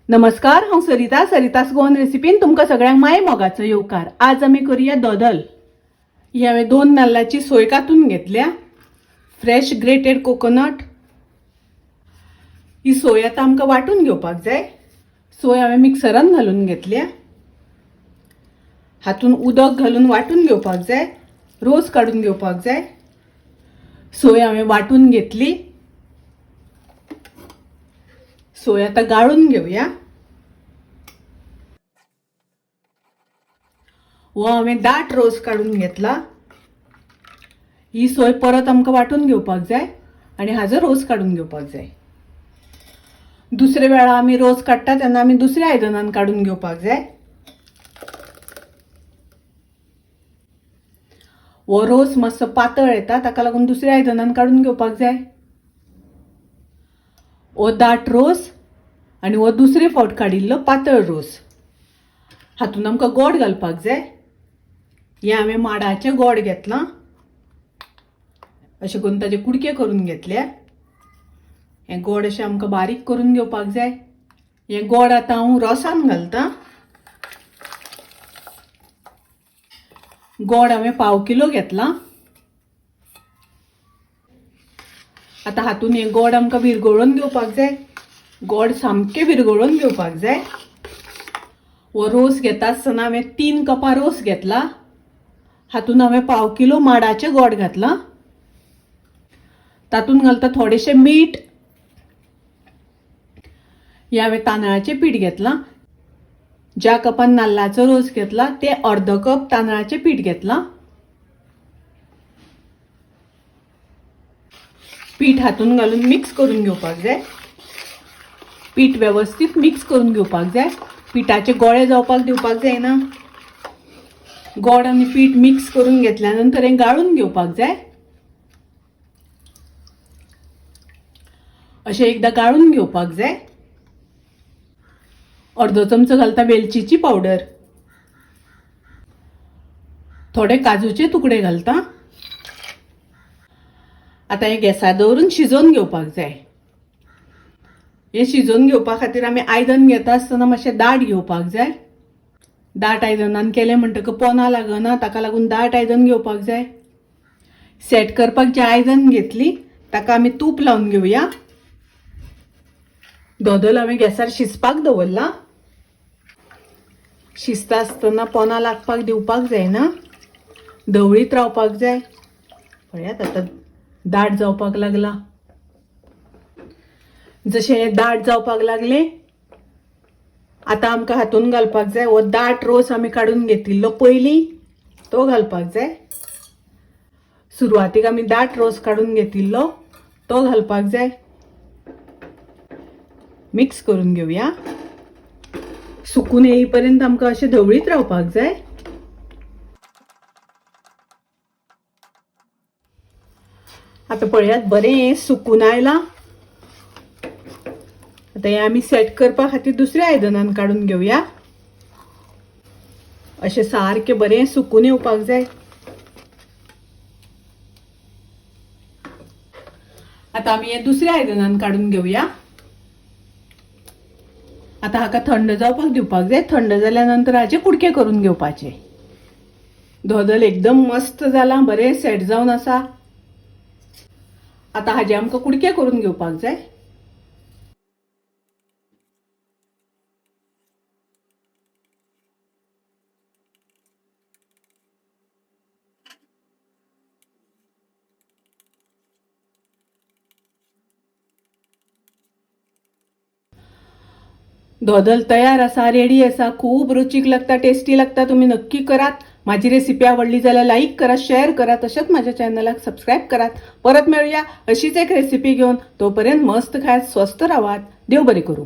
नमस्कार, हांव सरिता. सरितास गोवन रेसिपीन तुमकां सगळ्यांक माय मोगाचो येवकार. आज आमी करूया दोदल. ही हांवें 2 नाल्लाची सोय कातून घेतल्या, फ्रेश ग्रेटेड कोकोनट. ही सोय आतां आमकां वांटून घेवपाक जाय. सोय हांवें मिक्सरान घालून घेतल्या. हातून उदक घालून वांटून घेवपाक जाय, रोस काडून घेवपाक जाय. सोय हांवें वांटून घेतली. सोय आतां गाळून घेवया. हो हांवें दाट रोस काडून घेतला. ही सोय परत आमकां वांटून घेवपाक जाय आनी हाजो रोस काडून घेवपाक जाय. दुसरे वेळा आमी रोस काडटा तेन्ना आमी दुसऱ्या आयदनान काडून घेवपाक जाय. हो रोस मातसो पातळ येता, ताका लागून दुसऱ्या आयदनान काडून घेवपाक जाय. हो दाट रोस आनी हो दुसरे फावट काडिल्लो पातळ रोस. हातून आमकां गोड घालपाक जाय. हें हांवें माडाचें गोड घेतलां, अशें करून ताजे कुडके करून घेतले. हें गोड अशें आमकां बारीक करून घेवपाक जाय. हें गोड आतां हांव रोसान घालतां. गोड हांवें 1/4 किलो घेतलां. आतां हातून हें गोड आमकां विरगळोवन घेवपाक जाय. गोड सामकें विरगळोवन घेवपाक जाय. हो रोस घेता आसतना हांवें 3 कपां रोस घेतला. हातून हांवें 1/4 किलो माडाचें गोड घातलां. तातूंत घालता थोडेशें मीठ. हें हांवें तांदळाचें पीठ घेतलां. ज्या कपान नाल्लाचो रोस घेतला ते 1/2 कप तांदळाचें पीठ घेतलां. पीठ हातून घालून मिक्स करून घेवपाक जाय. पीठ वेवस्थीत मिक्स करून घेवपाक जाय. पिठाचे गोळे जावपाक दिवपाक जायना. गोड आनी पीठ मिक्स करून घेतल्या नंतर हें गाळून घेवपाक जाय. अशें एकदां गाळून घेवपाक जाय. 1/2 चमचो घालता वेलचीची पावडर, थोडे काजूचे तुकडे घालता. आतां हें गॅसार दवरून शिजोवन घेवपाक जाय. हें शिजोवन घेवपा खातीर आमी आयदन घेता आसतना मातशें दाट घेवपाक जाय. दाट आयदनान केलें म्हणटकच पोना लागना, ताका लागून दाट आयदन घेवपाक जाय. सेट करपाक जें आयदन घेतली ताका आमी तूप लावन घेवया. दोदोल हांवें गॅसार शिजपाक दवरला. शिजता आसतना पोना लागपाक दिवपाक जायना, धवळीत रावपाक जाय. पळयात आतां दाट जावपाक लागला. जशें हें दाट जावपाक लागलें आतां आमकां हातून घालपाक जाय हो दाट रोस आमी काडून घेतिल्लो पयलीं, तो घालपाक जाय. सुरवातीक आमी दाट रोस काडून घेतिल्लो तो घालपाक जाय. मिक्स करून घेवया. सुकून येईपर्यंत आमकां अशें धवळीत रावपाक जाय. आतां पळयात बरें सुकून आयलां. आतां हें आमी सेट करपा खातीर दुसऱ्या आयदनान काडून घेवया. अशें सारकें बरें सुकून येवपाक जाय. आतां आमी हें दुसऱ्या आयदनान काडून घेवया. आतां हाका थंड जावपाक दिवपाक जाय. थंड जाल्या नंतर हाचे कुडके करून घेवपाचे. दोदोल एकदम मस्त जालां, बरें सेट जावन आसा. आतां हाजे आमकां कुडके करून घेवपाक जाय. दोदोल तयार आसा, रेडी आसा. खूब रुचीक लागता, टेस्टी लागता. तुमी नक्की करात. माझी रेसिपी आवडली जाल्यार लाईक करा, शेअर करा, तशेंच माझ्या चॅनलाक सबस्क्राईब करात. परत मेळूया अशीच एक रेसिपी घेवन. तोपर्यंत मस्त खायात, स्वस्थ रावात. देव बरें करूं.